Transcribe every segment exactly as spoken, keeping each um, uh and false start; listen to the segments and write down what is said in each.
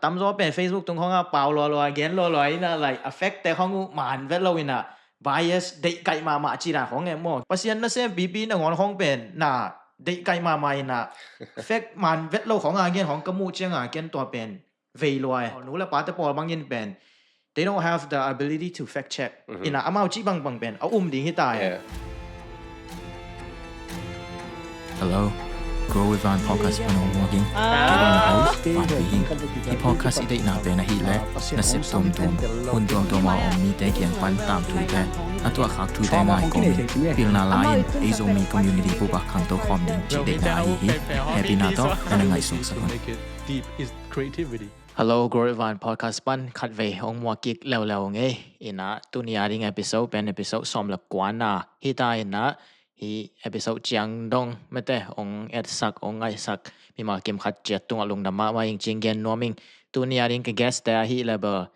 Tamzaw pen Facebook tung khong a pau lua lua, gen lua lua in a, like, a fact te khong uh man vet lo in a, bias deih kaih mahmah ci dan khong e maw. Pasian nasem pipi nangawn khong pen na deih kaih mahmah in a, fact man vet lo khong a gen khong ka muh ciang a ken tua pen vei lua e. Nu le pa te pawl bangin pen they don't have the ability to fact check. In a, amau cih bangbang pen a um ding hi ta e. Hello, Grow with Van podcast pan hong muak ing. Kei bang na host Van Pi Hing. Hih podcast i deihna pen ahih leh nasep tuamtuam, hun tuamtuam a om mite kiang pan tamthute, a tuahkhak thute ngai kawmin, pilna lai-in ei Zomi community bup ah khangto khawm ding cih deihna ahi hi. Hehpihna tawh na ngaihsutsak un. Hello, Grow with Van podcast pan khatvei hong muak kik leuleu ing ei. In a, tuni a ding episode pen episode sawm le kua na hi ta in a, hih episode ciang dong mate hong etsak, hong ngaihsak mimal kim khat ciat tungah lungdam mahmah ing ci-in gen nuam ing. Tuni a ding ka guest te ahih leh bel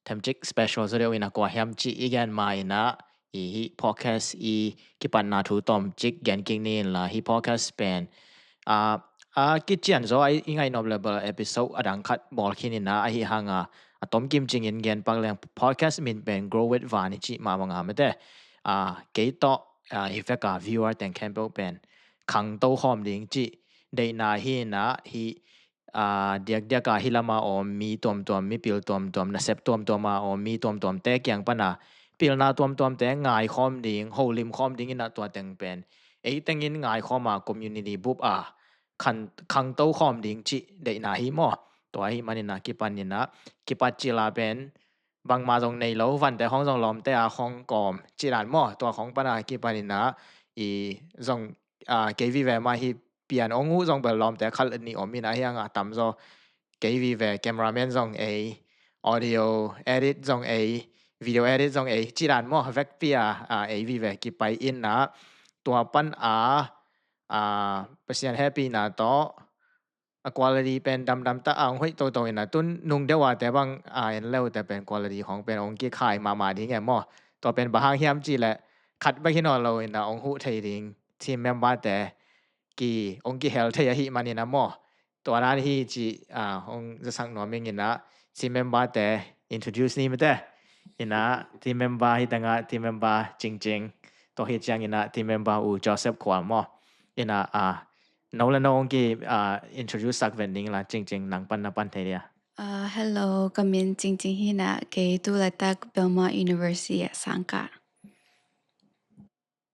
themcik special zaw deuh in a, kua hiam cih i gen ma in a, hih podcast i kipatna thu tawmcik gen kik ni in la, hih podcast pen a, a kician zaw a i ngaih nop leh bel episode a dang khat bawl khin in a, ahih hang a, a tomkim cingin gen pak leng, podcast min pen Grow with Van i cih mah bang a mate, a, kei tawh a, i vek a viewer teng khempeuh pen khangto khawm ding cih deihna hi in a, hih a, diakdiak a hih lam a om mi tuamtuam, mipil tuamtuam, nasep tuamtuam a om mi tuamtuam te kiang pan a pilna tuamtuam te ngai khawm ding, holim khawm ding in a, tua teng pen ei tengin ngai khawm a, community bup a khangto khawm ding cih deihna hi maw. Tua ahih man in a, kipan in a, kipat cil a pen bangma zong nei lo, vante khong zong lawmte a khong kawm cih dan maw. Tua khong pan a kipan in a, i zong a, kei vive mah hi, pian hong huh zong bel lawmte khat le nih om in a, ahih hang a tamzaw kei vive, cameraman zong ei, audio edit zong ei, video edit zong ei, cih dan maw, vekpi a, a, ei vive kipai in a, tua pan a, a, Pasian hehpihna tawh a quality pen damdam ta a, hong hoih toto in a, tun nung deuh a te bang a, en leu te pen quality khong pen hong kikhai mahmah ding e maw. Tua pen bang hang hiam cih leh khat bek hi nawn lo in a, hong huh thei ding team member te ki, hong kihel thei ahih man in a maw. Tua dan hi cih a, hong zasak nuam ing in a, team member te introduce ni mate. In a, team member hi teng a, team member Cingcing. Tua hi ciang in a, team member U Joseph Khual maw. In a, a, no le no hong ki, a, introduce sak ven ning la, Cingcing, nang pan na pan thei dia. Uh, hello, ka min Cingcing hi in a, kei tu laitak Belmont University ah sang ka.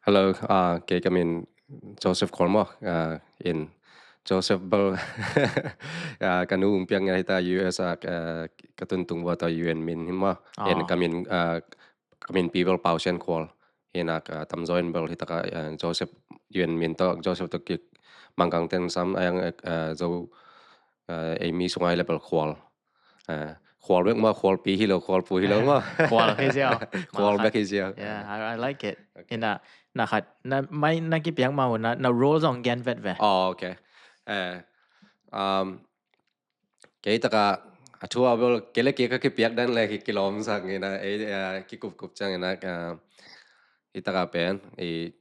Hello, uh, kei ka min Joseph Khual maw, uh, in Joseph bel, uh, ka nu hong piak ngiat hi ta U S a, uh, ka tun tung vua ta U N min hi maw. In ka min, uh, ka min pi bel Pau Sian Khual. Hi in a, uh, tamzaw in bel hi ta ka, uh, Joseph U N min tawh, Joseph tawh kik mangkang ten sam, a yang, uh, zo, uh, ei mi sung ai le bel Khual. Uh, Khual bek maw, Khualpi hi lo, Khualpu hi lo maw. Khual hi ziau. Khual bek hi ziau. Yeah, I, I like it. In a, na khat, na mai, na kipiak ma uh, na, na role zong gen vet ve. Oh, okay. Eh, um, kei taka, a thu a bel, kei le kei ka kipiak dan le ki, kilawm sak in a, eh, eh, kikupkup ciang in a, eh, i taka pen, i,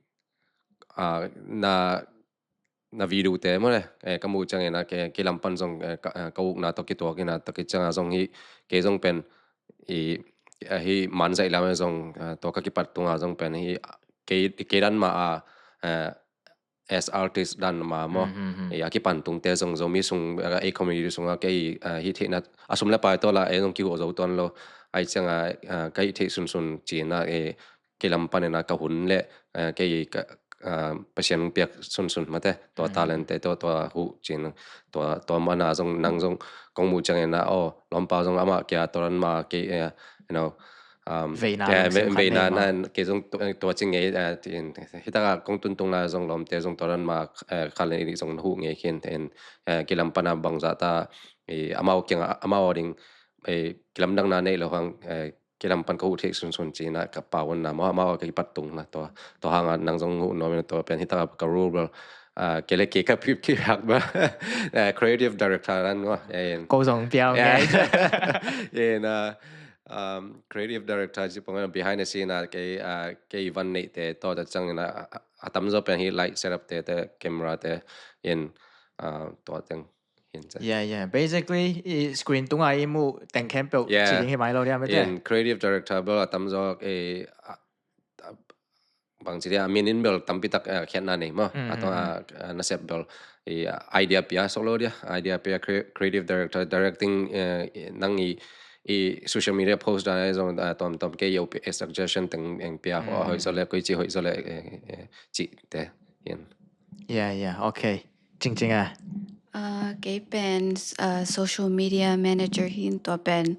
ah, na, na video te maw le, eh, ka muh ciang in a, kei, kei lam pan zong, eh, ka, eh, ka ukna tawh kituak in a, tua kiciang a zong hi, kei zong pen, i, eh, hi man zaih lam zong, eh, tua ka kipat tunga zong pen hi, kei, kei dan ma a, eh, as artist dan ma maw. I, a kipan tungte zong Zomi sung, a, ei community sung a kei, a, hih theihna, a sum le pai tawh la, ei zong kihuh zo tuan lo. Ai ciang a, a, ka hih theih sunsun cina, e, kei lam pan in a ka hun le, a, kei ka, a, Pasian piak sunsun mate, tua talent te, tua, tua huh cina, tua, tua mana zong nang zong kong muh ciang in a, oh, lawmpa zong amah kia tua dan ma kei, e, you know, um, Veina eh, lungsim ve- khat veina nei ma. Na kei zong tu- eh, tua ci ngei, eh, tin, hitaka kong tuntung na zong lawmte zong tua dan ma, eh, khalin i zong na huh ngei khin, tin, eh, kilam pana bangza ta, i amau kiang amau ding, eh, kilamdang na nei lo hang, eh, kilam pan ka huh thei sunsun cina ka pawan na ma, ma ka kipat tung na tua, tua hanga nang zong huh nuam in tua pen hitaka ka rule bel, ah, kele ke ka pip ki hak ba, eh, creative director nan ma, eh, Ko zong piau Yeah. ngei. In, uh, um, creative director ci pong behind the scene a kei, uh, kei van nei te to ta chang in a, a, a tam zo pen hi light setup te, te camera te in, uh, to teng Yeah, yeah. Basically, i screen tunga i muh teng khempeuh ci ding hi mai lo dia mate. In creative director bel a tamzaw, eh, a, a, bang ci dia, a min in bel tampi tak, eh, khiatna nei maw. A tawh, a, a nasep bel, i, a, idea pia sok lo dia, idea pia, cre-, creative director, directing, eh, i, nang i, i social media post dan ai zong, a, tom tom ke yo pia, eh, suggestion teng eng pia, oh, hoih zaw le, koi ci hoih zaw le, eh, eh, ci te. Yen. Yeah, yeah, okay. Cingcing a. Ah, kei pen, ah, social media manager hi in tua pen,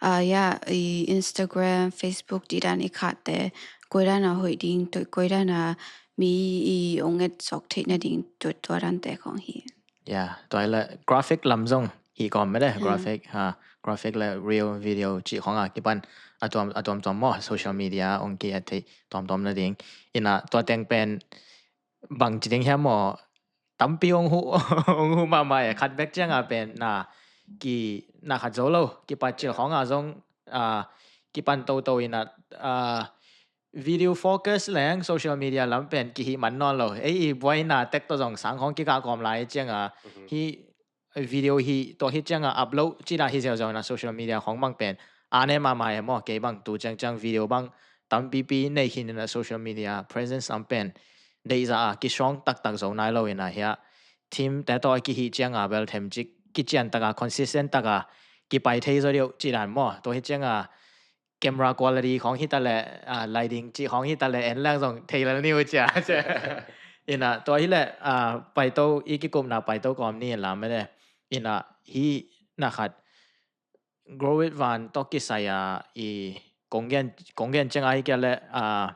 ah, ya, i Instagram, Facebook, di dan i khatte, koi dan a hoih ding, tua koi dan a mi i ong et sok theih nading, tua, tua dante khong hi. Yeah, tua le graphic lam zong hi kawm mede, graphic, ha, graphic le reel video ci khong a kipan a tuam, a tuam tuam maw, social media ong ki et theih tuam tuam nading. Ina tua teng pen bang ci ding hiam maw, tampi ong hu, ong hu mahmah e, khat bek ciang a pen na, ki, na khat zo lo, kipat cil khong a zong, ah, kipan toto ina, ah, video focus leng social media lam pen kihi man nawn lo. Ei i buaina tek tawh zong sang khong kikah kawm lai ciang a, hi video hi, tua hi ciang a upload ci dah hi ziau ziau na social media khong bang pen. A ne mahmah e maw, kei bang tu ciang ciang video bang tampipi nei khin ina social media presence lam pen deihza a kisawng taktak zo nai lo ina hia. Team te tawh a kihi ciang a bel themcik kician taka, consistent taka kipai thei zaw deuh ci dan maw. Tua hi ciang a camera quality khong hi ta le, ah, lighting ci khong hi ta le, en lang zong thei lel niu cia. Ina, tua hi le, ah, paito, i kikupna paito kawm ni lam mede. Ina, hi na khat, Grow It Van tawh kisai a i kong gen, kong gen ciang a hi kia le, ah,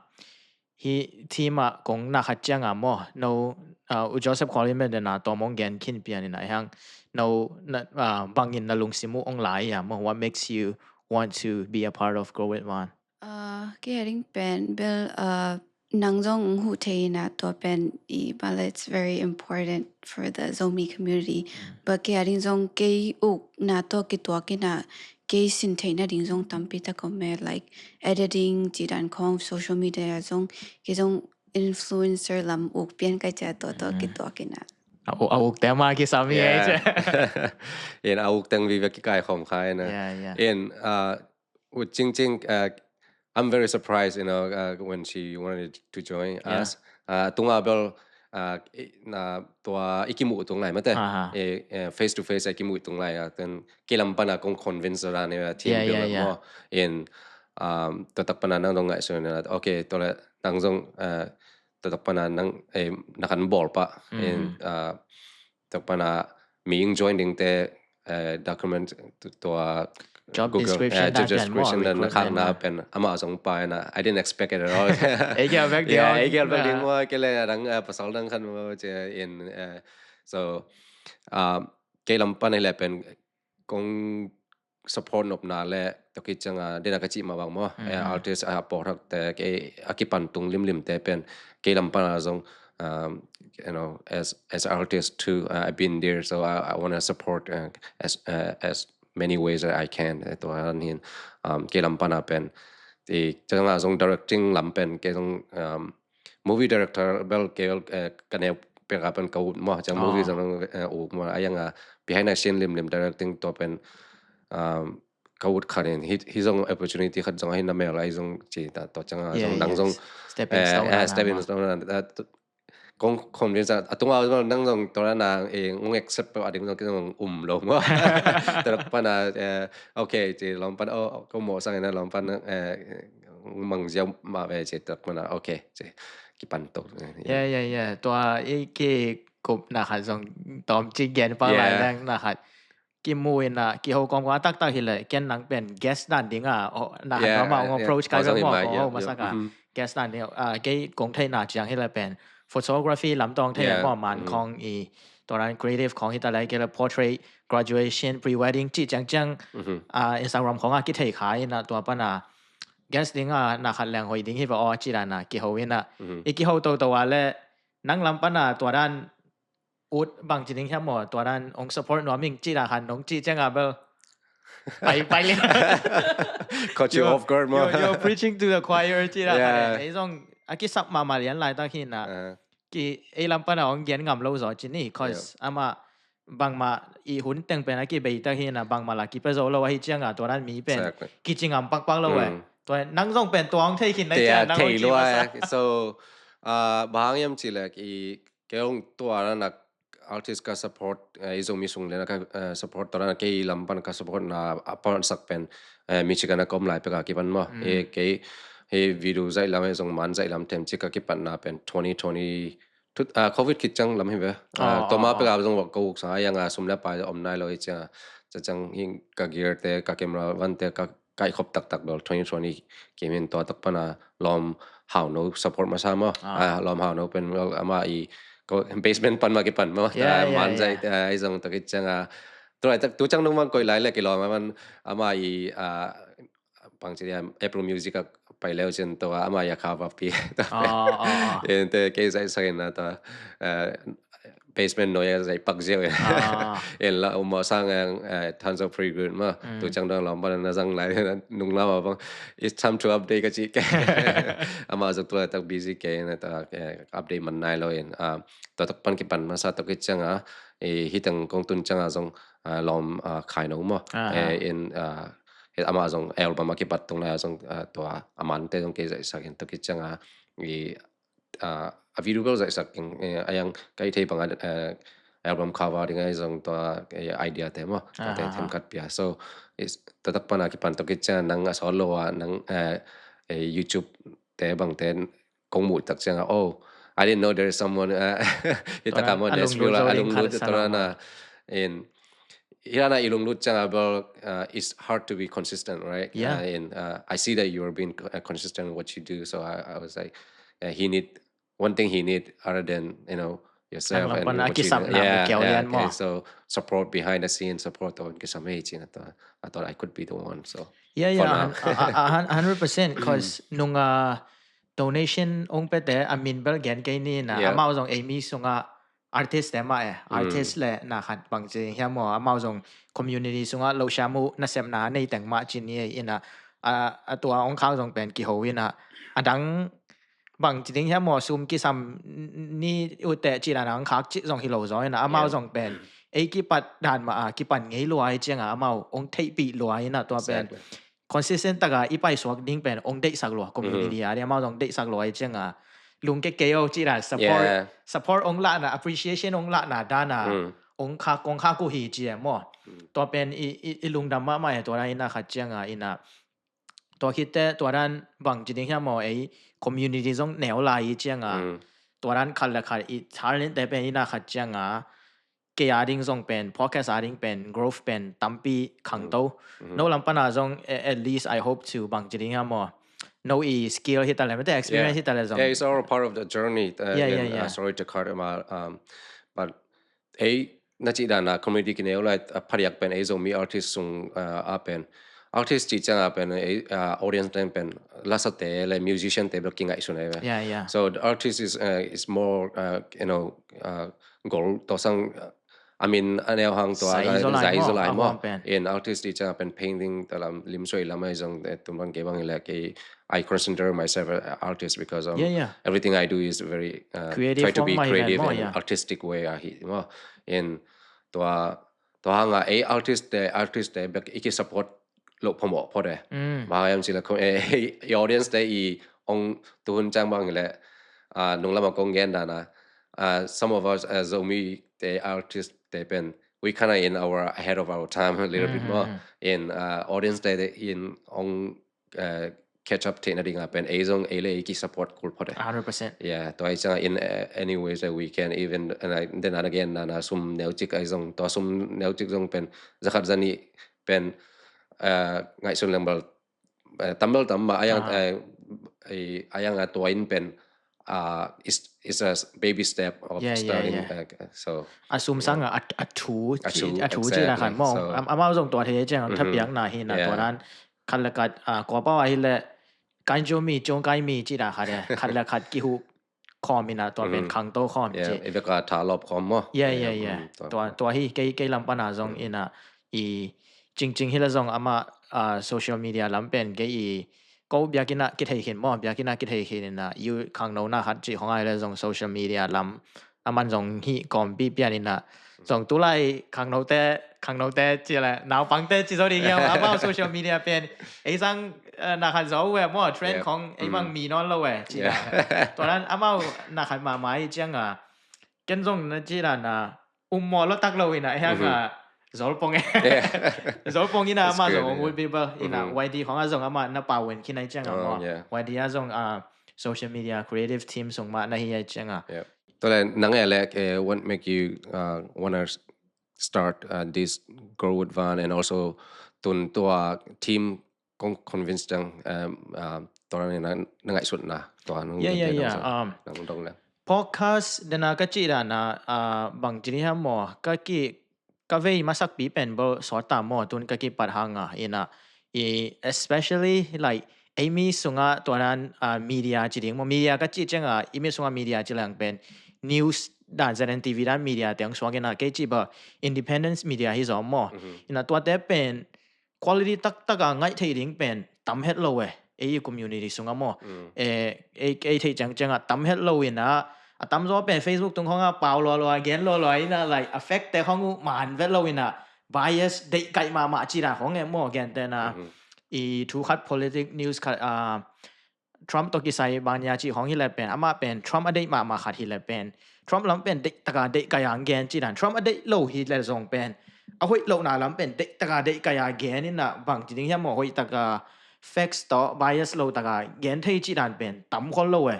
hi team a kong na khat ciang a maw, no, ah, U Joseph Kholin mede na tua mong gen khin pian ina hiang, no, na, ah, bangin na lungsim uh ong lai a maw, what makes you want to be a part of Grow It Van? Ah, kei a ding pen, bel, ah, nang zong ong huh thei ina tua pen i bale, it's very important for the Zomi community. But kei a ding zong kei ukna tawh kituak ina kei sin theih nading zong tampi tak om e, like editing, ci dan khong, social media zong, kei zong influencer lam uk pian kai cia tua tawh kituak ina. A u-, a uk te ma kisam hi e cia. In a uk teng vive kikai khom khai na. Yeah, yeah. In, uh, Ut Cingcing, uh, I'm very surprised, you know, uh, when she wanted to join us. Uh, tunga bel, uh, i, na, tua i kimuh tung lai mate. Aha. I, eh, face to face a kimuh tung lai, uh, then kei lam pana kong convince ra ni, uh, team Yeah, bel yeah, yeah. mo. In, um, tua tak pana nang dong ngai so na, okay, tua le nang dong, uh, tua tak pana nang, eh, na kan bol pa. In, uh, tua tak pana mi ing join ding te, eh, document tu-, tua Job Google, description eh, job dan pen description mo, dan na khang na recruitment na. Pen ama zong pa na, I didn't expect it at all. Ei gel bek ding Yeah, mo. Ei gel bek ding mo, kei le adang, eh, pasal dang khan mo, cia in, eh, so, um, kei lam pan hi le pen kong support nopna le, tua khit ciang a, dena ka cih mah bang mo, eh, artist a pawlkhatte, kei a kipan tung limlim te pen, kei lam pan a zong, um, you know, as, as artist too, uh, I've been there, so I, I wanna support, uh, as, uh, as many ways that I can. Eh, tua han hin, um, kei lam pan a pen, ti, ciang a zong directing lam pen, kei zong, um, movie director bel kei bel, eh, ka neu pek a pen ka ut maw, ciang movie zong, eh, ut maw, a yang a behind the scene limlim directing tua pen, um, ka ut khat in, hi, hi zong opportunity khat zong hi na mel a hi zong ci ta tua ciang a zong dang zong, stepping stone eh, stepping stone na, kong convince a, a tung a zong dang zong tua na, eh, ngong accept a ding zong ki zong um lo maw. Tua pan a, eh, okay, ci lam pan, oh, ko mo sang na lam pan, eh, mang ziau ma ve ci tua pan a, okay, ci. Kipan to. Yeah, yeah, yeah. Tua i kikupna khat zong tawm ci gen pa lai leng na khat. Kimu ina, kiho kawm kawm a taktak hi le, ken nang pen guest dan ding a, oh, na khat ma ong approach kai zong mo, oh, masak a. Guest dan ding a, kei kong theihna ciang hi le pen photography lam tawng thei mo, man khong i, tua dan creative khong hi ta le, kei le portrait, graduation, pre-wedding, ci ciang ciang, ah, Instagram khong a kithei kha ina tua pan a, guest ding a, na khat leng hoih ding hi va aw, ci dan a, kiho ina. I kiho toto a le, nang lam pan a, tua dan ut bang ci ding hiam maw, tua dan ong support nuam ing ci dan khan nong ci ciang a bel. Pai, pai lian. Caught you off guard maw. You're, you're preaching to the choir ci dan khan. Ei zong, a kisap mahmah lian laitak hi na. Ki, ei lam pan a ong gen ngam lo zaw ci ni, cause ama bangmah i hun teng pen a kibei tak hi na, bangmah la kipia zo lo ahi cianga tua dan mi pen kicingam pakpak lo e. Tua nang zong pen tua hong thei khin na ciang nang hong ci masa. So bang hang hiam cih leh i kei hong tua na artist ka support, i Zomi sung le na ka support tua na kei lam pan ka support na a pan sak pen Michigan a ka om lai pek a kipan maw. Kei hi video zaih lam hi zong man zaih lam them cik ka kipatna pen twenty twenty Covid khit ciang lam hi ve. Tua ma pek a zong ka uk sang a iang a sum le pai om nai lo hi ciang a ciang hi ka gear te ka camera van te ka kaihkhop taktak bel twenty twenty kim hin tua tak pana lawm hauno support masa maw. Lawm hauno pen bel ama i basement pan ma kipan maw. Man zaih i zong tak hi ciang a tu lai tak tu ciang nung man koih lai le kilawm a man ama i bangci dia Apple Music a pai leu cin tua ama ia cover pi. Ente kei zaih sakin na tua basement noia zaih pak ziau in la um sang ang tons of free good ma tu ciang dong lawm bana na zang lai nung lama bang it's time to update ka ci ke. Ama zuk tua tak busy ke na ta update man nai lo in tua tak pan kipan masa tua ki ciang a hitang kong tun ciang a zong lawm khai no maw. In ama zong album a kipat tung lai a zong tua a mante zong kei zaihsak in tua ki ciang a i a video bel zaihsak in a yang kai thei bang a album cover ding a zong tua idea te maw tua te themkhat pia. So tua tak pana kipan tua ki ciang a nang a sawt lo a nang YouTube te bang te kong muh tak ciang a oh I didn't know there is someone hi tak a maw Nashville a lunglut tua na in Hirana i lunglut ciang a bel it's hard to be consistent, right? Yeah. And I see that you are being consistent in what you do, so I was like he need one thing he need other than you know yourself and what you do. Yeah, so support behind the scene, support on kisam hei cin. I thought I could be the one. So yeah, yeah, a hundred percent. Cause nung a donation ong pete a min bel gen kei ni na amau zong ei mi sunga artist te mah e, artist le na khat bang ci hiam maw, amau zong community sungah lo siam uh nasepna nei teng mah ci ni e. Ina a tua ong khak zong pen kiho ina a dang bang ci ding hiam maw, sum kisam ni ute ci dan a ong khak ci zong hi lo zaw ina amau zong pen ei kipat dan mah a kipan ngei lua hi cianga amau ong theihpih lua ina tua pen consistent taka i paisuak ding pen ong deihsak lua community a ding amau zong deihsak lua hi cianga lungke kei o ci dan support, support ong lahna, appreciation ong lahna dana ong khak, ong khak uh hi ci e maw. Tua pen i, i, i lungdam mahmah e tua dan ina khat cianga ina tua khitte tua dan bang ci ding hiam maw ei community zong neu lai hi cianga tua dan khat le khat i talent te pen ina khat cianga kei a ding zong pen podcast a ding pen growth pen tampi khangto. No lam pana zong at least I hope to bang ci ding hiam maw, no i skill hi ta le mate experience hi ta le zong. Yeah, it's all part of the journey. Yeah, yeah, yeah. Sorry to cut him out, but ei na ci dana community kineu lai a phariak pen ei Zomi artist sung a pen artist ci cianga pen ei audience ten pen lasate le musician te bel kingaihsun ei ve. Yeah, yeah. So the artist is is more you know goal to sang a min a neu hang tua zai zo lai maw. In artist i ciang pen painting ta lam lim suai lam ai zong tum bang ke bang le ke I consider myself an artist because um, yeah, yeah, everything I do is very uh, creative, try to be creative and artistic way ahi maw. In tua tua hanga ei artist te artist te bek iki support lo phomo pho de. Ba yam sila ko ei audience te i ong tuhun chang bang le nung lama kong gen dana. Some of us Zomi te artist te pen we kind of in our ahead of our time a little bit more. In audience te in ong catch up theihna dinga pen ei zong ei le ei ki support kul phot e. Hundred percent. Yeah, tua i changa in any ways that we can, even then again na sum neuchik ai zong tua sum neuchik zong pen zakhat zani pen ngaihsun leng bal tambal tam ma ayang ayang a tua in pen uh, it's, it's a baby step of yeah, starting. Yeah, yeah. Uh, so a sum sanga a, a thu a thu ci na khan mo. Amau zong tua thei chang thapiak na hi na tua nan khat le khat ko pau ahi le kan jo mi chong kai mi ci na khat e khat le khat ki hu khom ina tua pen khang to khom ci. Ibe ka tha lop khom mo. Yeah, yeah, yeah. Tua tua hi kei kei lam pana zong ina i chingching hi la zong ama social media lam pen kei i ko biakina kithei khin mo, biakina kithei khin ina yu khangno na khat ci hong ai le zong social media lam aman zong hi kom pi pian ina Zong tulai khangnote, khangnote ci le, naupangte ci zo ding hiam, amau social media pen ei sang, eh, na khan zo uh e maw, trend khong ei mang mi nawn lo uh e ci le. Tua dan amau na khan mahmah i ciang a, ken zong na ci dan a, um maw lo tak lo in a, hang a, zolpong e. Zolpong in a, amah zong would be bel in a, Y D khong a zong amah na pau wen khin a i ciang a maw. Y D a zong a, social media creative team sung mah na hi a i ciang a. Tua le nang e le, eh, what make you uh, wanna start uh, this Grow with Van and also tun tua team kong convince ciang, um, uh, tua na na ngaihsutna tua nung. Yeah, yeah, yeah. Um, nang dong le podcast dena ka ci dan a, uh, bang ci ni hiam maw, ka ki ka vei masakpi pen bel sawt ta maw, tun ka kipat hang a, in a, i especially like ei mi sung a tua dan, uh, media ci ding maw, media ka ci ciang a, i mi sung a media ci leng pen news dan, Z N T V dan media teng suak in a, kei ci bel independence media hi zaw maw. In a tuate pen quality taktak a ngaih thei ding pen tam het lo e, ei community sung a maw. Eh, ei, ei thei ciangciang a tam het lo in a, a tamzaw pen Facebook tung khong a pau lualua, gen lualua in a, like, a fact te khong uh man vet lo in a, bias deih kaih mahmah ci dan khong e maw, gente na. I thu khat, politic news khat, ah, Trump tawh kisai bang nia ci khong hi le pen, amah pen Trump a deih mahmah khat hi le pen, Trump lam pen deih taka deih kaih a gen ci dan, Trump a deih lo hi le zong pen a hoih lohna lam pen deih taka deih kaih a gen in a, bang ci ding hiam maw, hoih taka facts tawh bias lo taka gen thei ci dan pen tam khol lo e.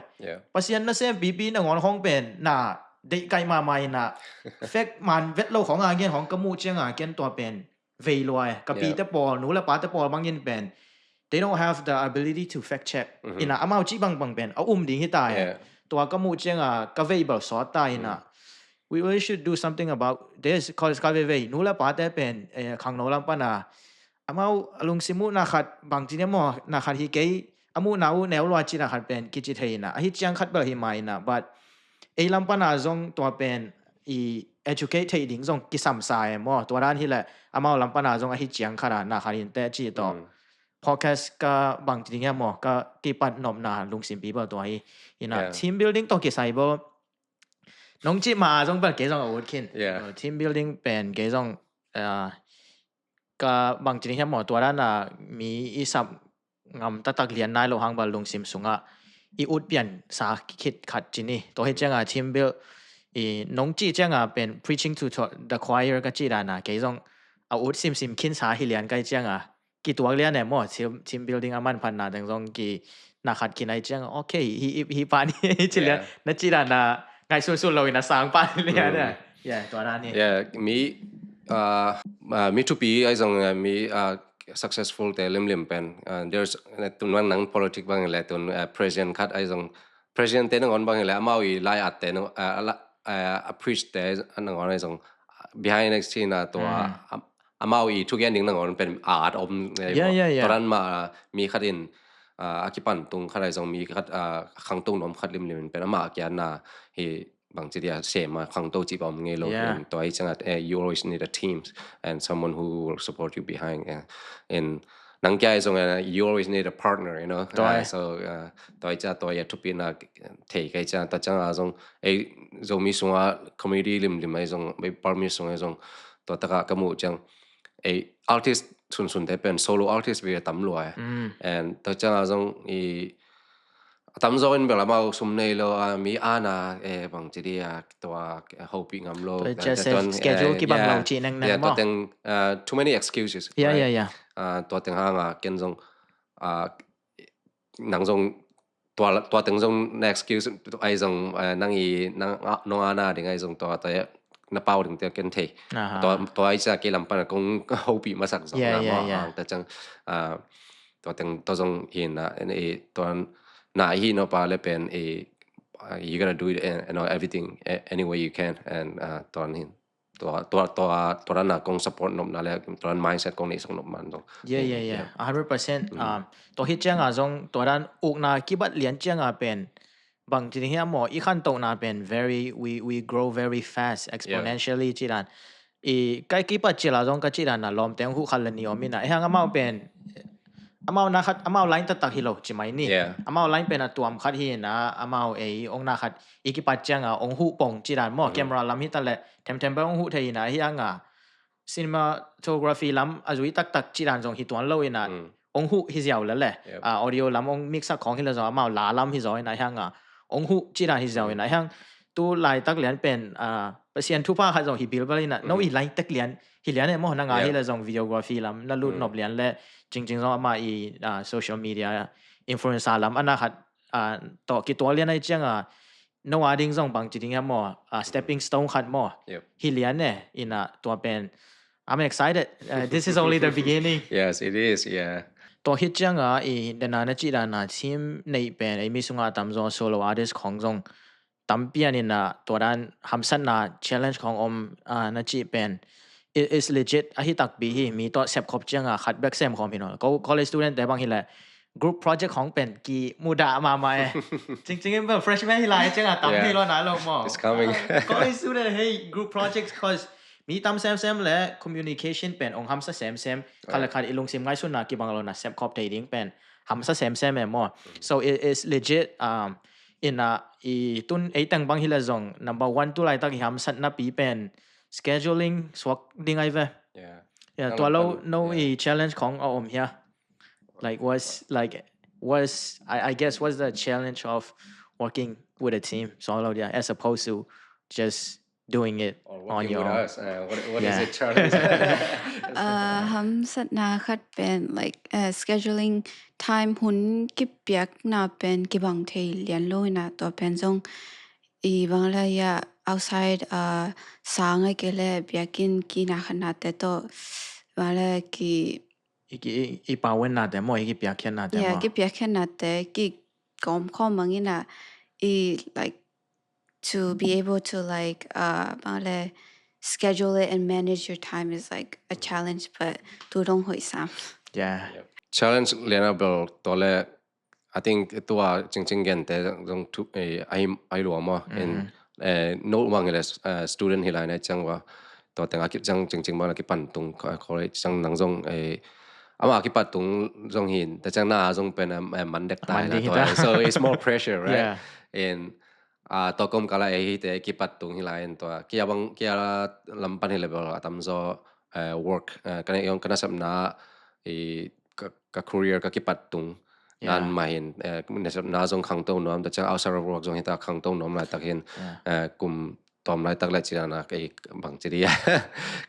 Pasian nasem pipi nangawn khong pen na deih kaih mahmah in a, fact man vet lo khong a gen khong ka muh ciang a, ken tua pen vei lua e. Ka pite pawl, nu le pate pawl bangin pen they don't have the ability to fact check. In a, amau cih bangbang pen a um ding hi ta e. Tua ka muh ciang a ka vei bel sawt ta in a, we really should do something about this, cause ka veivei nu le pate pen, eh, khangno lam pan a, amau a lungsim uh na khat, bang ci ni maw, na khat hi kei, a muhna uh neu lua ci na khat pen kici thei in a, ahi ciang khat bel hi mai in a, but ei lam pan a zong tua pen i educate thei ding zong kisam sa e maw. Tua dan hi le amau lam pan a zong ahi ciang khat a na khat in te ci tawh podcast ka bang ci ding hiam maw, ka kipat nopna lungsim pi bel tua hi. In a, team building tawh kisai bel nong cih ma a zong bel kei zong a ut khin. Uh, team building pen kei zong, uh, ka bang ci ding hiam maw, tua dan a mi i sap ngam taktak lian nai lo hang bel lungsim sung a i ut pian sa khit khat ci ni. Tua hi ciang a team build i nong cih ciang a pen preaching to the choir ka cih dan a, kei zong a ut simsim khin sa hi lian ka hi ciang a, kituak lian e maw, team, team building a manphatna teng zong ki na khat khin a hi ciang a, okay, hi, hi, hi pan hi ci lian, na cih dan a ngaihsunsun lo in a sang pan lian e. Yeah, tua dan hi. Yeah, mi, uh, uh, mi thupi a hi zong, uh, mi, uh, successful te limlim pen, uh, there's, uh, tun nang politic bang le tun, uh, president khat a hi zong, president te nangawn bang le amau i lai at te nang, uh, la, uh, a priest te nangawn a hi zong, uh, behind the scene a tua, um, amau i thugen ding nangawn pen at om e. Yeah, yeah, yeah. Tua dan ma, uh, mi khat in, uh, a kipan tung khat a hi zong mi khat, uh, khangtung nuam khat limlim in pen amah a kiatna hi bang ci dia sem a khangto ci bawm ngei lo. Tua hi ciang a, eh, you always need a team and someone who will support you behind, eh, and nang kia hi zong, eh, you always need a partner, you know. So, uh, tua hi ciang tua hi a thupina thei ka hi ciang, tua ciang a zong, eh, Zomi sung a community limlim a hi zong, eh, Burmese sung a hi zong, tua taka ka muh ciang, eh, artist sunsun te pen solo artist ve tam lua e. And tua ciang a zong i a tamzaw in bel amau sum nei lo a, mi ana, eh, bang ci dia, tua, eh, hopih ngam lo. Tua, eh, schedule kibang lo ci neng neng maw. Tua teng, uh, too many excuses. Yeah, yeah, yeah. Uh, tua teng hang a ken zong, uh, nang zong tua, tua teng zong na excuse a hi zong, uh, nang i, nang, uh, nong ana ding a hi zong tua, tua na pau ding te ken thei. Tua, tua hi ciang kei lam pan a kong hopih masak zong na maw. Tua ciang, uh, tua teng tua zong hi na, tua na hi no pa le pen, eh, uh, you gotta do it, eh, you know, everything, eh, any way you can, and, uh, tua na hi, tua, tua, tua, tua na kong support nopna le tua mindset kong nei song nop man zong. Yeah, yeah, yeah, a hundred percent. Um, tua hi ciang a zong tua dan ukna kibat lian ciang a pen bang ci ding hiam maw, i khantohna pen very, we, we grow very fast, exponentially ci dan. I ka kipat cil a zong ka ci dan a lawmte hong huh khat le nih om in a, eh, hang amau pen amau na khat, amau line taktak hi lo ci mai ni. Yeah. Amau line pen a tuam khat hi na, amau ei ong na khat i kipat cianga ong huh pong ci dan maw, camera lam hi ta le themthem pen ong huh thei hi na, hi anga cinematography lam a zui taktak ci dan zong hi tuan lo ina, ong huh hi ziau le le. Yep. Ah, audio lam ong mix a khong hi le zong amau la lam hi zaw ina, hi anga ong huh ci dan hi ziau ina, hi ang tu laitak lian pen, ah, Pasian thupha khat zong hi bilbal ina, no i line tek lian hi lian e maw, na nga hi le zong videography lam na lut nop lian le, cingcing zong ama i, ah, social media influencer lam ana khat, ah, tawh kituak lian ai cianga, no a ding zong bang ci ding hiam maw, ah, stepping stone khat maw. Yep. Hi lian e, ina tua pen, I'm excited. Uh, this is only the beginning. Yes, it is, yeah. Tua hi cianga i dena na ci dana team nei pen, ei mi sunga tamzaw solo artist khong zong tampian ina tua dan hamsatna challenge khong om, ah, na ci pen. It is legit, ahi takpi hi, mi tua sepkhop cianga khat bek semkhom hi no. Ko college student te bang hi le, group project khong pen kimudah mahmah e. Cingcing in pen freshman hi lai cianga tam hi lo nai lo maw. It's coming. Ah, college student hei group projects 'cause mi tam semsem le communication pen ong hamsa semsem. Khat le khat i lungsim ngaihsutna kibang lo na sepkhop thei ding pen hamsa semsem e maw. So it is legit, um, ina i tun ei teng bang hi le zong number one tu laitak i hamsatna pi pen scheduling suak ding ai ve. Yeah. Yeah, tua lo no i challenge khong a om hia. Like, what's, like, what's, I, I guess, what's the challenge of working with a team? So, as opposed to just doing it on your own. Or working with us. Uh, what, what is the challenge? Uh, hamsatna khat pen, like, uh, scheduling time, hun kipiakna pen kibang thei lian lo ina, tua pen zong i bang le ya outside, uh, sang ai ke le biakinn kina khatna te tawh bang le ki I, i, i pawennate maw, i kipiakkhiatnate maw? Yeah, kipiakkhiatnate, kigawmkhawm bangina, i, like, to be able to, like, uh, bang le, schedule it and manage your time is, like, a challenge, but tu dong hoih sam. Yeah. Challenge liana bel tawle, I think tua cingcing gente zong tu, eh, ai, ai lua maw. In, eh, no mang le, eh, student hi lai na ciang wa. Tua teng a kip ciang cingcing mang le kipan tung college ciang nang zong, eh, ama kipat tung zong hin, ta ciang na zong pen, eh, man dek tai la tua. So it's more pressure, right? Yeah. In, ah, tua kom kala, eh, hi te kipat tung hi lai in tua. Kia bang, kia lam pan hi le bel a tamzaw, eh, work, eh, kana yong kana sapna, i ka, ka career ka kipat tung. Yeah. Nan mahin, eh, na zong khangto nuam, ta ciang outside of work zong hita khangto nuam laitak hin, eh, kum tom laitak le cina na kei bang ciri.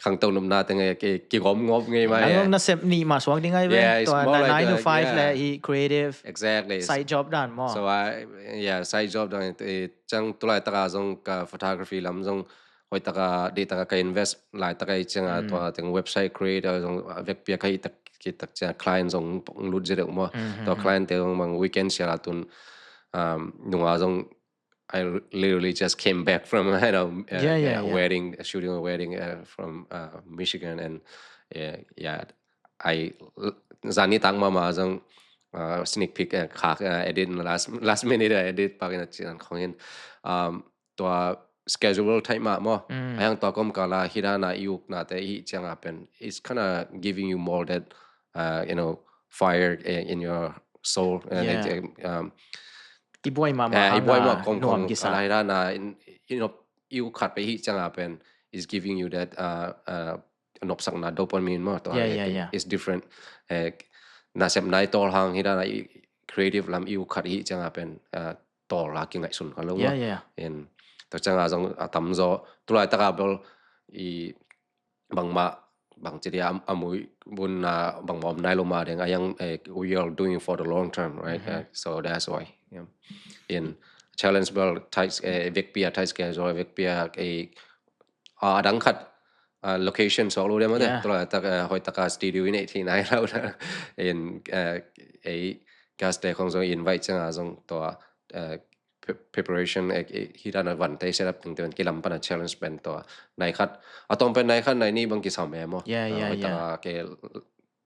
Khangto nuam na teng kei kigawm ngawp ngei mai. Ang na sep ni ma suak ding ai ve. Yeah, it's more like nine to five le i creative. Exactly. Side job dan maw. So I, yeah, side job dan, eh, ciang tu laitak a zong ka photography lam zong hoih taka, di taka ka invest lai taka i cianga tua teng website create a zong vekpi a ka hi tak, ki tak cianga client zong lut zia deuh maw. Tua client te zong bang weekend sia la tun, um, nunga zong I literally just came back from, you know, uh, yeah, yeah, yeah, wedding, shooting a wedding, uh, from, uh, Michigan, and, uh, yeah, I, zani tang mama zong, uh, sneak peek, uh, khak, uh, edit last, last minute, uh, edit pak in a cian khong in, um, tua schedule type mah maw. Mm. Ayang tua kom kala hidana i uknate i cianga pen, it's kinda giving you more that, uh, you know, fire, eh, in your soul. Eh, yeah. Like, um, i buai mah, eh, mah i buai hanga mah kong nuam kong kisa. Kala hidana in, you know, i uk khat pe hi cianga pen is giving you that, uh, uh, nopsakna dopamine maw. Tua, yeah, yeah, yeah. It's different. Eh, nasep nai tol hang hidana i creative lam i uk khat hi cianga pen, uh, tol a kingaihsun kha lo. Yeah, yeah. In, tua cianga zong a tamzaw, tu laitaka bel i bangmah, bang ci dia, a mui bun na bangmah om nai lo mah ding, ayang, eh, we are doing it for the long term, right? Mm-hmm. Eh, so that's why. Yeah. In challenge bel tight, eh, vekpi a tight schedule, vekpi a, eh, a dang khat, ah, location suak lo dia mah te. Yeah. Tu laitak, eh, hoih taka studio i neih theih nai lo na. In, eh, ei guest te khong zong invite cianga zong tua, eh, pre-, preparation, eh, eh, hidana vante setup tengte pen kilam pana challenge pen tua nai khat. A tawm pen nai khat nai nih bang kisam e maw. Yeah, yeah, yeah. Hoih taka ke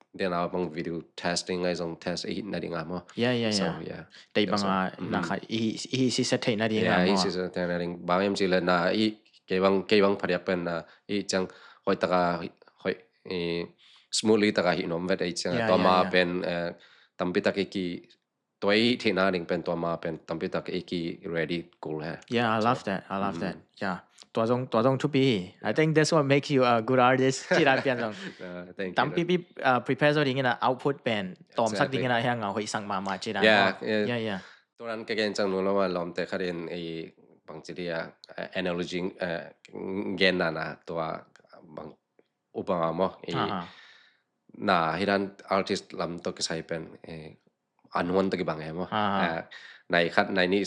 dena bang video testing ai zong test i hih nading a maw. Yeah, yeah, yeah. So, yeah. Tei banga na khat i hih, i hih sisa thei nading a maw. Yeah, i hih sisa thei nading. Bang em ci le na i kei bang, kei bang phadiak pen na i ciang hoih taka, hoih, i smoothly taka hih nuam vet ei cianga. Yeah, yeah, yeah. Tua ma pen, eh, tampi tak i ki, tua i theihna ding pen tua ma pen tampi tak i ki ready kul he. Yeah, I love that. I love that. Yeah. Tua zong, tua zong thupi hi. I think that's what makes you a good artist. Ci dan pian zong. Uh, thank you. Tampipi uh, prepare zo ding in a output pen tawmsak ding in a hiang a hoihsak mahmah ci dan. Yeah, Yeah, yeah. Tua dan ka gen cang nu lo ma lawmte khat in i bang ci dia, uh, analogy, uh, gen na na tua bang upama maw. I Aha. Na hi dan artist lam tawh kisai pen, eh, a nuan tawh kibang e maw. Ah. Eh, nai khat nai nih,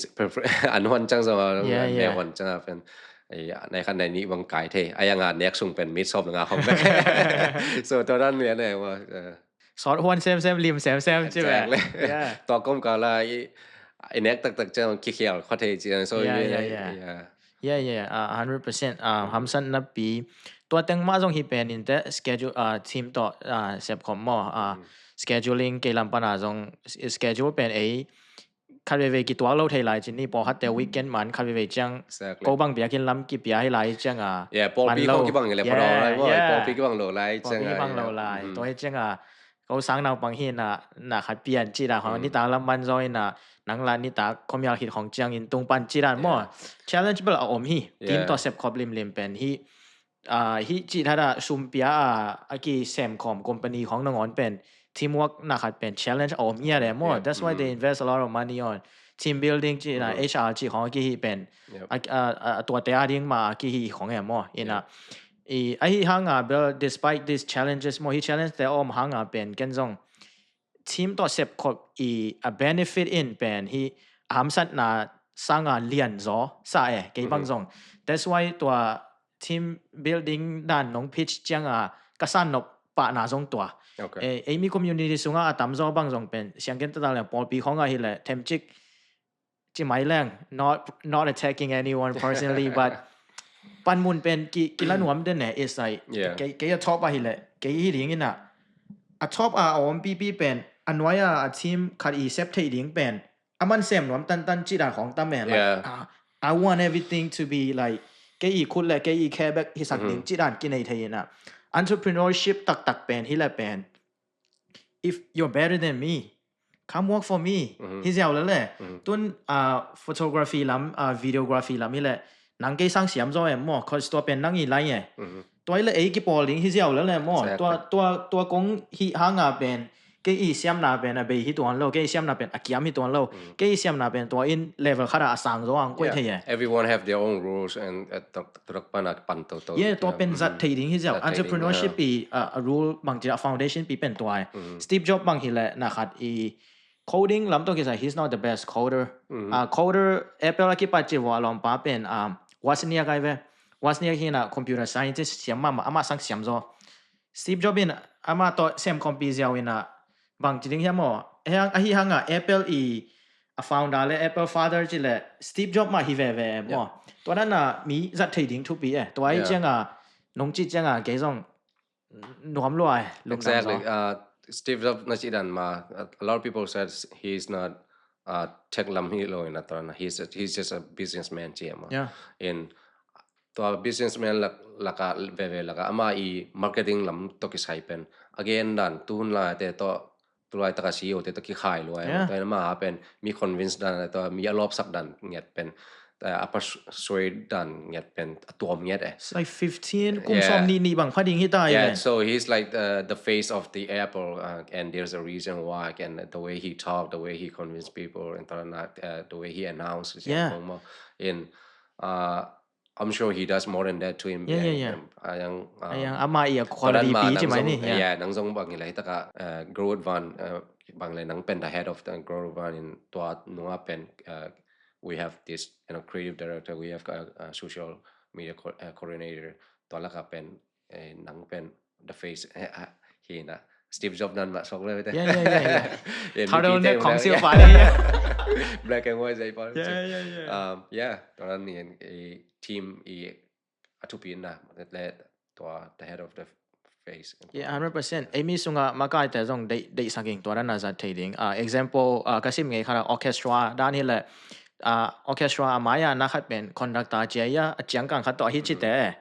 a nuan cang zong a, Yeah, yeah. Neu huan cang a pen, eh, nai khat nai nih bang kai thei. A yang a nek sung pen mit sawm nga hong bek. So tua dan lian e maw. Eh, Sawt huan semsem, lim semsem ci ve. Exactly. Yeah. Tua kom kala i, i nek taktak cang kikhial khua thei ci dan. So Yeah, i- yeah, yeah. yeah. Yeah, yeah, uh, hundred percent. Uh, hamsat napi. Tua teng mah zong hi pen in te schedule, uh, team tawh, uh, sepkhop maw. Uh, scheduling kei lam pan a zong s- schedule pen ei khat veve kituak lo thei lai ci ni, pawlkhatte weekend man khat veve ciang Exactly. ko bang biakinn lam kipia hi lai ciang a. Yeah, pawlpi man lo. Khong kibang hi le Yeah, pha lai maw, yeah. Pawlpi kibang lo lai Pawlpi ciang a, kibang lo yeah. lai. Mm. Tua hi ciang a ko sang naupang hi na, na khat pian ci dan khong nitak lam man zaw hi na, nang la nitak khuamial khit khong ciang in tung pan ci dan maw. Challenge bel a om hi. Team Yeah. Tawh sepkhop limlim pen hi. Ah, hi ci thada sumpia a, a kisemkhawm company khong nangawn pen teamwork na khat pen challenge a om hi a le maw. Yeah. That's why they invest a lot of money on team building ci na, H R ci khong a kihi pen. Yep. A, a, a, a tuate a ding ma a kihi khong e maw. Ina i, a hi hang a bel despite these challenges maw, hi challenge te a om hang a pen ken zong team tawh sepkhop i a benefit in pen hi a hamsatna sang a lian zaw sa e, kei bang zong. That's why tua team building dan nong pitch ciang a ka san nop pahna zong tua. Okay. Eh, ei mi community sung a a tam zaw bang zong pen siang ken tata le pawlpi khong a hi le themcik ci mai leng, not, not attacking anyone personally, but panmun pen ki, kila nuam den e, it's like, Yeah. kei, kei a top a hi le, kei hi ding in a, a top a om pipi pen, a nuai a, a team khat i sep thei ding pen, a man sem nuam tantan ci dan khong tam e, like, Yeah. uh, I want everything to be like, kei i khut le, kei i khe bek hi sak ding ci dan kinei thei in a. Entrepreneurship taktak pen, hi le pen, if you're better than me, come work for me. Hi ziau le le. Tun, uh, photography lam, uh, videography lam hi le, nang kei sang siam zaw em maw, cause tua pen nang i lai e. Tua hi le ei kipawl ding hi ziau le le maw. Exactly. Tua, tua, tua kong hi hang a pen, kei i siamna pen a bei hi tuan lo, kei i siamna pen a kiam hi tuan lo, kei i siamna pen tua in level khat a a sang zaw ang kuai thei e. Everyone have their own rules and, uh, tuk, tuk pan a pan to to. Yeah, tua pen zat thei ding hi ziau. Zat thei ding, Entrepreneurship i, uh, a rule bang ci a foundation pi pen tua e. Steve Jobs bang hi le na khat i coding lam tawh kisai, he's not the best coder. Uh, coder Apple a kipat ci vua lawmpa pen, um, Wozniak ai ve. Wozniak hi na computer scientist siam mama, ama sang siam zaw. Steve Jobs in ama tawh sem khawmpi ziau in a bang ci ding hiam maw. Hiang, ahi hang a Apple i a founder le Apple father ci le Steve Jobs mah hi veve maw. Tua dan a mi zat thei ding thupi e. Tua hi ciang a nong ci ciang a kei zong nuam lua e. Lungdam Exactly. zaw. Uh, Steve Jobs na ci dan ma, a lot of people said he's not, uh, tech lam hi lo in a tua na. He's a, he's just a businessman ci ma. Yeah. In tua businessman lak, laka veve laka ama i marketing lam tawh kisai pen. Again dan tun la te tawh tulai taka C E O te tawh kikhai lua. Yeah. Tua ma pen mi convince dan tua mi a lawpsak dan ngiat pen. Uh, a persuade dan ngiat pen a tuam ngiat e. It's like fifteen, kum Yeah. sawm nih nih bang pha ding hi ta Yeah, i. So he's like the, the face of the Apple, uh, and there's a reason why, and the way he talked, the way he convinced people, and tua na, uh, the way he announced, Yeah. In, uh, I'm sure he does more than that to him. Yeah, yeah, yeah. Uh, yang, uh, Yang ama i a quality pi ci mai ni. Yeah. Yeah, nang zong bang le taka, uh, Grow Van, uh, bang le nang pen the head of the Grow Van in tua nunga pen, uh, we have this, you know, creative director, we have a, a social media co- uh, coordinator, tua laka pen, eh, nang pen the face, eh, ah, hi na. Steve Jobs nan ma sok le te. Yeah, yeah, yeah, yeah. In Turtleneck detail, khong yeah. Silpa ni. Black and white zai pa. Yeah, yeah, yeah. Um, yeah, tua nan ni, eh, team i a thupi na le tua the head of the face. Yeah, hundred percent. Ei mi sunga makai te zong dei, dei saking tua dan a zat thei ding. Uh, example, uh, ka sim ngei khat a orchestra dan hi le, uh, orchestra a mai a na khat pen conductor cia ia a ciang kang khat tawh hi ci te.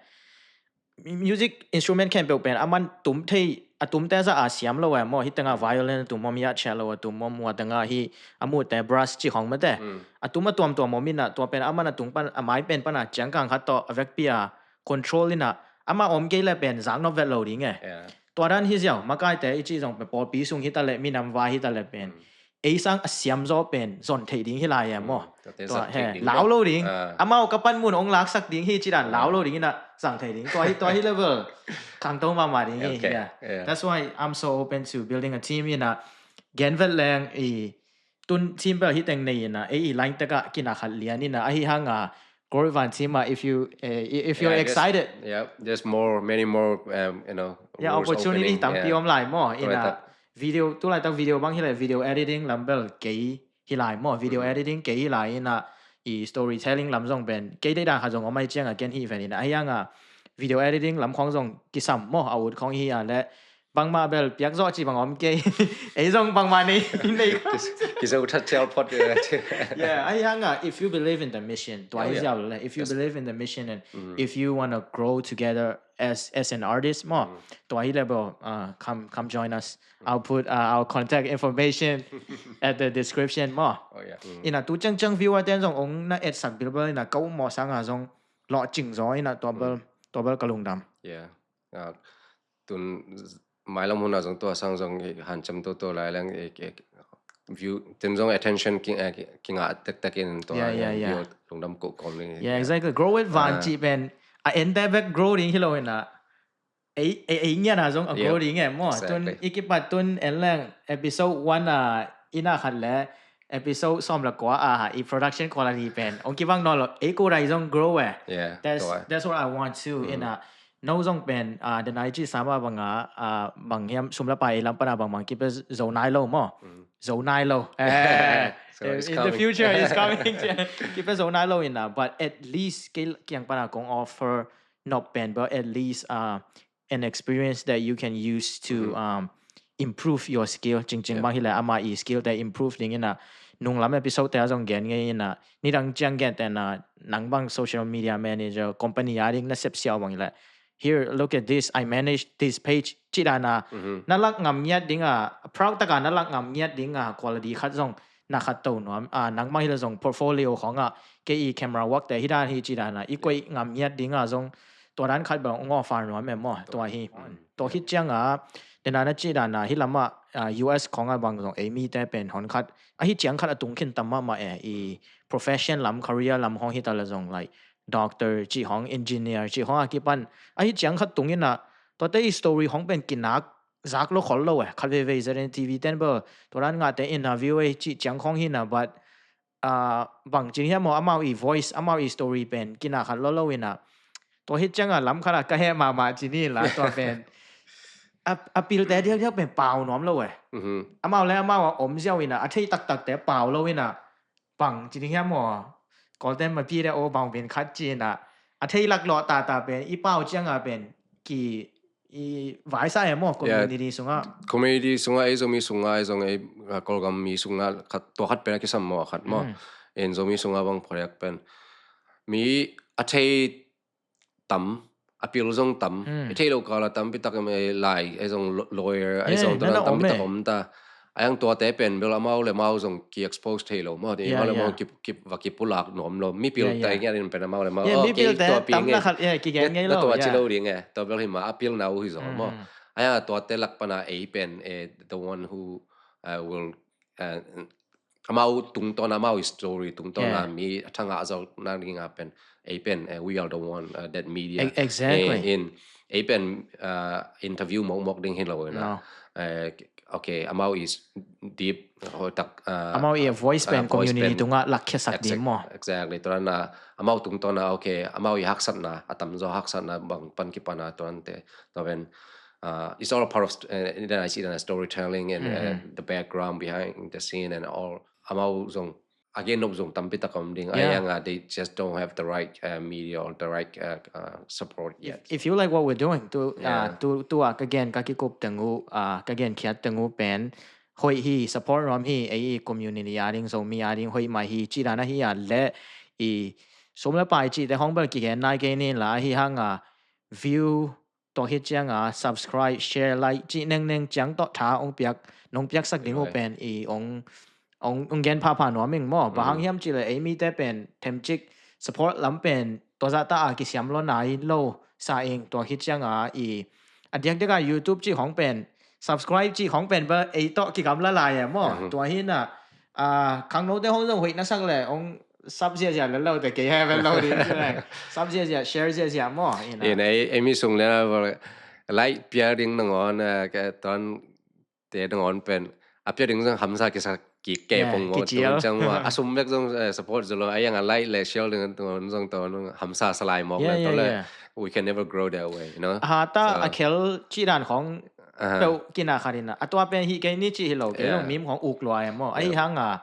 Music instrument khempeuh pen a man tum thei a tumte zah a siam lo e maw, hi tengah violin a tum om, yat sha lo a tum om, hua tengah hi a mute brush cih khawng mate. A tum a tuamtuam om in ah, tua pen aman a tung pan, a mai pen pan a ciangkang khat tawh a vekpi a control in ah, amah om kei le pen zak nop vet lo ding e. Tua dan hi ziau, makaite i cih zong pen pawlpi sung hi ta leh, minam vai hi ta leh pen ei sang a siam zaw pen zon thei ding hi lai e maw. Tua lau lo ding. Amau ka pan mun ong laksak ding hi ci dan lau lo ding in ah zang thei ding. Tua hi, tua hi level khangto mahmah ding hi. That's why I'm so open to building a team in ah, gen vet leng i tun team bel hi teng nei in ah, ei i line tek ah kina khat lian in ah, ahi hang a Grow It Van team ah, if you, eh, if you're excited. Yeah, there's more, many more, um, you know, yeah, opportunity tampi om lai maw. In ah, video, tu laitak video bang hi leh, video editing lam bel kei hi lai maw, video editing kei hi lai in ah, i storytelling lam zong pen kei deih dan khat zong om ai ciang a ken hi ven in ah, ahi hang a video editing lam khawng zong kisam maw, a ut khawng hi a leh bangmah bel piak zawh cih bang om kei. Ei zong bangmah nei, nei. Kizo that tel phot. Yeah, ahi hang a, if you believe in the mission, tua hi ziau leh, if you believe in the mission and if you want to grow together as, as an artist maw, tua hi leh bro, uh, come, come join us. I'll put, uh, our contact information at the description maw. In ah tu ciangciang viewer ten zong ong na etsak bilbel in ah, ka um mawh sang a zong lawhcing zaw in ah, tua bel, tua bel ka lungdam. Tun mailam hun a zong tua sang zong hanciam toto lai leng view, tun zong attention kingah tektek in tua view lungdam kohkawm ding. Yeah, exactly. Grow It Van cih pen a ente bek grow ding hi lo in ah, ei, ei, ei ngian a zong a grow ding e maw. Tun i kipat tun en leng episode one a ina khat le episode sawm le kua a i production quality pen ong kibang nawn lo, ei ko dai zong grow e. That's, that's what I want to. In ah, no zong pen, ah, the nai ci sama bang a, ah, bang hiam sum le pai lam pan a bang bang kipe zo nai lo maw. Zo nai lo. Eh, in the future is coming. Kipe zo nai lo in ah, but at least kei kiang pan a kong offer nop pen bel at least, uh, an experience that you can use to, um, improve your skill. Cingcing bang hi leh ama i skill te improve ding in ah, nunglam episode te a zong gen ngei in ah, nidang ciang gen te in ah, nang bang social media manager, company a ding na sep siau bang hi leh, here, look at this, I manage this page, ci dan a na lak ngam ngiat ding a, proud tak a na lak ngam ngiat ding a quality khat zong na khat to nuam. Ah, nang mah hi leh zong portfolio khawng ah, kei i camera work te hi dan hi ci dan a i koih ngam ngiat ding a zong tua dan khat bang ong offer nuam e maw. Tua hi, tua khit ciang a, den a na ci dan a hi lam ah, ah, U S khawng ah bang zong ei mite pen hon khat, ahi ciang khat a tung khin tam mahmah e, i profession lam, career lam khawng hi ta leh zong, like doctor cih khawng, engineer cih khawng a kipan, ahi ciang khat tung in ah, tuate i story khawng pen kinak zak lo khol lo e. Khat veivei Z N T V ten bel tua dan ngahte interview e cih ciang khawng hi in ah, but, ah, bang ci hiam maw, amau i voice, amau i story pen kinak khat lo lo in ah, tua hi ciang a lam khat a ka heh mahmah ci ni la, tua pen a, a pilte diakdiak pen pau nuam lo e. Amau le amau a om ziau in ah, a thei taktakte pau lo in ah, bang ci ding hiam maw, Golden Mapi de o bang pen khat ci in ah, a thei laklawh tata pen i pau ciang a pen ki, i vaisa e maw, community sungah. Community sungah, ei Zomi sungah, ei zong ei, ah, Kawlgam mi sungah khat, tua khat pen a kisam maw, a khat maw. En Zomi sungah bang phawk pen mi a thei tam, a pil zong tam, i thei lo kal a tampi tak em, ei lai, ei zong lawyer, ei zong tua tampi tak om ta. A yang tuate pen bel amau le amau zong ki expose thei lo maw, amau le amau ki, ki, va ki pulak nuam lo. Mi pil te ngiat in pen amau le amau, mi pil te tam na khat, yeah, ki gen ngei lo, tua ci lo ding e, tua bel hi mah a pilna uh hi zong maw. A yang tuate lak pan a ei pen, eh, the one who, uh, will, uh, amau tungtawn a, amau i story tungtawn a mi a thangah a zawh nading a pen, ei pen, eh, we are the one, uh, that media. Exactly. In, ei pen, uh, interview mawkmawk ding hi lo in ah. Eh, okay, amau i deep, hoih tak, uh, amau i voice pen community tungah lakkhiasak ding maw. Exactly. Tua dan a, amau tungtawn a, okay, amau i haksatna, a tamzaw haksatna bang pan kipan a, tua dante, tua pen, uh, it's all part of, uh, in the, I see the storytelling and, uh, the background behind the scene and all. Amau zong a gen nop zong tampi tak om ding. A yang a, they just don't have the right, uh, media or the right, uh, uh, support yet. If, if you like what we're doing, tu, uh, tu, tu a ka gen ka kikup teng uh, uh, ka gen khiat teng uh pen hoih hi, support nuam hi, ei community a ding, Zomi a ding hoih mah hi ci dan a hi a leh, i sum le pai cihte hong bel kigen nai kei ni la, ahi hang a view tua khit cianga subscribe, share, like cih nengneng ciang tawh tha hong piak, nong piaksak ding uh pen i hong, hong, hong gen phapha nuam ing maw. Bang hang hiam cihleh ei mite pen themcik support lam pen tua zahta a kisiam lo nai lo sa ing. Tua khit cianga i a diakdiaka YouTube cih khong pen, subscribe cih khong pen bel ei tawh kigamla lai e maw. Tua hi inah khangnote hong zong hoih na sak leh hong sub ziazia lel lo te kei he vel lo ding. Sub ziazia, share ziazia maw. Inah ei mi sung le like pia ding nangawn, tuan te nangawn pen a pia ding zong hamsa kisa kik kei pong maw. Tuan ciang maw a sum bek zong support zo lo, a yang a like le share ding nangawn zong tuan hamsa salai mawk le, tuan le we can never grow that way, you know. Hata a khel cih dan khong peuh kina khat inah a tua pen hih kei ni cih hi lo, kei zong mim khong uk lua e maw. Ahi hanga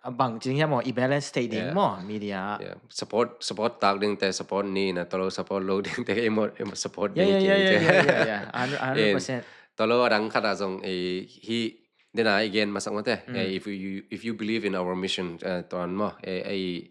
a bang cing hiam maw, i balance thei ding maw, media. Support, support tak dingte support ni inah, tua lo support lo dingte ei maw, ei maw support ding. Hundred percent. Tua lo a dang khat ah zong hih dena i gen masak mawte. If you, if you believe in our mission, tuan maw, ei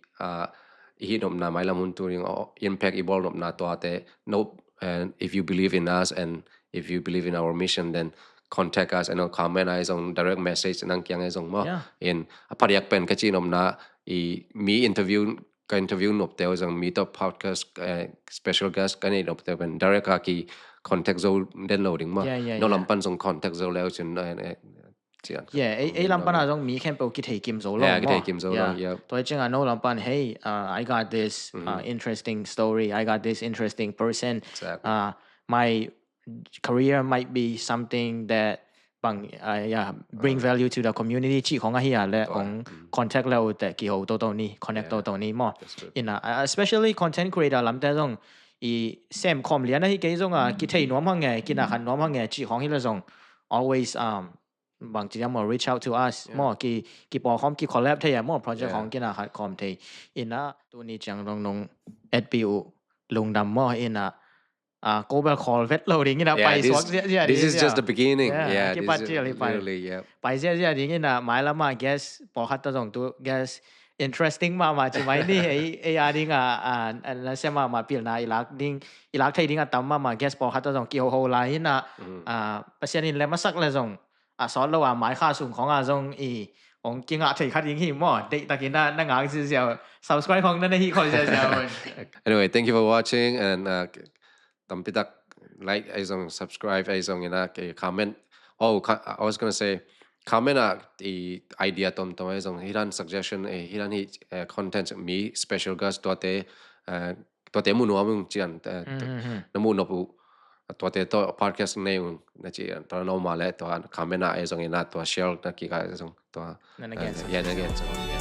i hih nopna mailam hun tu ding impact i bawl nopna tuate, no, and if you believe in us and if you believe in our mission, then contact us and comment ai zong, direct message nang kiang ai zong maw. In a phadiak pen ka cih nopna i mi interview, ka interview nopte uh zong, mi tawh podcast special guest ka nei nopte pen direct a ki contact zo den lo ding maw. No lam pan zong contact zo le uh cin. Ei lam pana zong mi khempeuh kithei kim zo lo maw. Kithei kim zo lo. Tua hi cianga no lam pan, hey, I got this interesting story, I got this interesting person, my career might be something that bang, yeah, bring value to the community cih khong ahi a le hong contact le uh te kiho toto ni, connect toto ni maw. Inah especially content creator lamte zong i sem khawm lian ahi kei zonga kithei nuam hange, kina khat nuam hange cih khong hi le zong always bang ci diam maw, reach out to us maw, ki, ki pawlkhawm, ki collab thei a maw, project khong kina khat khawm thei. Inah tuni ciang dong nong etpi uh lungdam maw. Inah ko bel khawl vet lo ding inah pai suak ziahziah ding. This is just the beginning. Kipat cil hi pai. Pai ziahziah ding inah mailama guest pawlkhat ta zong tu guest interesting mahmah ci mai ni. Ei a dinga nasia mahmah pilna i lak ding, i lak thei ding a tam mahmah guest pawlkhat ta zong kihoho lai inah Pasian in lem a sak le zong a sawt lo a maikha sung khong a zong i hong kingah thei kha ding hi maw. Deihtakin na ngak ziazia, subscribe khong na na hih khol ziazia. Anyway, thank you for watching and tampitak like ai zong, subscribe ai zong inah comment. Oh, I was gonna say comment ah i idea tomtom ai zong, hih dan suggestion, hih dan hih content, mi special guest tuate, tuate mu nuam ung cian, na mu nop uh tuate tawh podcast nei ung na cian, tua no ma le tua comment ah ai zong inah tua share na kika zong tua na na gen zong.